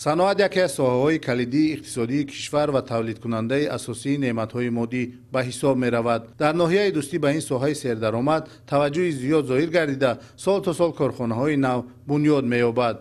Саноат яке аз соҳаҳои калидии иқтисодии кишвар ва тавлидкунандаи асосии неъматҳои моддӣ ба ҳисоб меравад. Дар ноҳияи Дӯстӣ ба ин соҳаи сердаромад таваҷҷӯҳи зиёд зоҳир гардида, сол то сол корхонаҳои нав бунёд меёбад.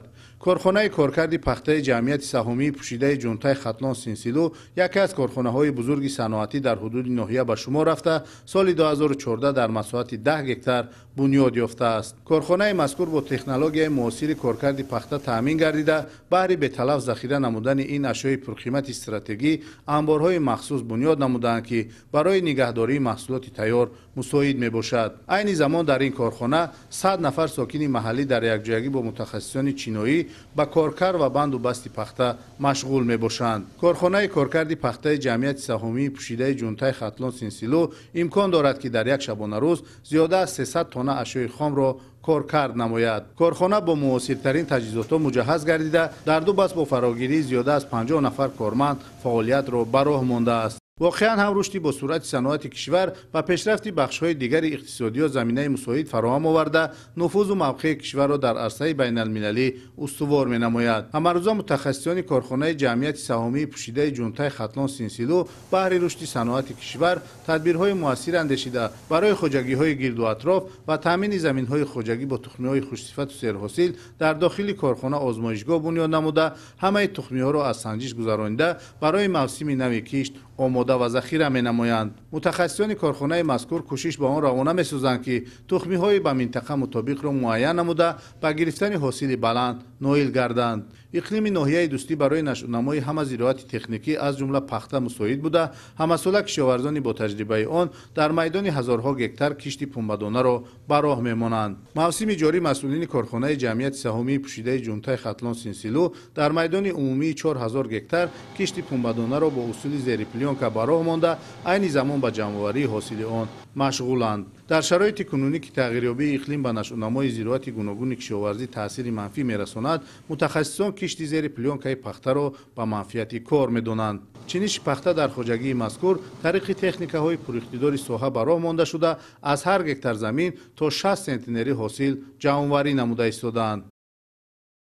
Корхонаи коркарди пахтаи ҷамъияти саҳомии пӯшидаи Ҷунтаи Хатлон Синсилу яке аз корхонаҳои бузурги саноатӣ дар ҳудуди ноҳия ба шумор рафта, соли 2014 дар масоҳати 10 гектар бунёд ёфтааст. Корхонаи мазкур бо технологияи муосири коркарди пахта таъмин гардида, баҳри беталаф захира намудани ин ашёи пурқимати стратегӣ анборҳои махсус бунёд намудаанд, ки барои нигаҳдории маҳсулоти тайёр мусоид мебошад. Айни замон дар ин корхона 100 нафар сокини маҳаллӣ дар якҷоягӣ бо мутахассисони чиноӣ ба коркард ва банду басти пахта машғул мебошанд. Корхонаи коркарди пахтаи ҷамъияти саҳомии пӯшидаи Ҷунтаи Хатлон Синсилу имкон дорад, ки дар як шабонарӯз зиёда аз 300 тонна ашёи хомро коркард намояд. Корхона бо муосиртарин таҷҳизотҳо муҷаҳҳаз гардида, дар ду баст бо фарогирии зиёда аз 50 нафар корманд фаъолиятро ба роҳ мондааст. Воқеан ҳам рушди бо суръати саноати кишвар ва пешрафти бахшҳои дигари иқтисодиёт заминаи мусоид фароҳам оварда, нуфузу мавқеи кишварро дар арсаи байналмилалӣ устувор менамояд. Ҳамарӯза мутахассисони корхонаи ҷамъияти саҳомии пӯшидаи Ҷунтаи Хатлон Синсилу баҳри рушди саноати кишвар тадбирҳои муассир андешида, барои хоҷагиҳои гирду атроф ва таъмини заминҳои хоҷагӣ бо тухмиҳои хушсифату серҳосил дар дохили корхона озмоишгоҳ бунёд намуда, ҳамаи тухмиҳоро аз санҷиш гузаронида, барои мавсими нави кишт омода ва захира менамоянд. Мутахассисони корхонаи мазкур кӯшиш ба он равона месозанд, ки тухмиҳои ба минтақа мутобиқро муайян намуда, ба гирифтани ҳосили баланд ноил гарданд. Иқлими ноҳияи Дӯстӣ барои нашъунамои ҳама зироати техникӣ, аз ҷумла пахта, мусоид буда, ҳамасола кишоварзони бо таҷрибаи он дар майдони ҳазорҳо гектар кишти пунбадонаро ба роҳ мемонанд. Мавсими ҷорӣ масъулини корхонаи ҷамъияти саҳомии пӯшидаи Ҷунтаи Хатлон Синсилу дар майдони умумии 4000 гектар кишти пунбадонаро бо усули зери плёнка ба роҳ монда, айни замон ба ҷамъоварии ҳосили он машғуланд. Дар шароити кунунӣ, ки тағйирёбии иқлим ба нашъунамои зироати гуногуни кишоварзӣ таъсири манфӣ мерасонад, мутахассисон кишти зери плёнкаи пахтаро ба манфиати кор медонанд. Чиниши пахта дар хоҷагии мазкур тариқи техникаҳои пуриқтидори соҳа ба роҳ монда шуда, аз ҳар гектар замин то 60 сентнери ҳосил ҷамъоварӣ намуда истодаанд.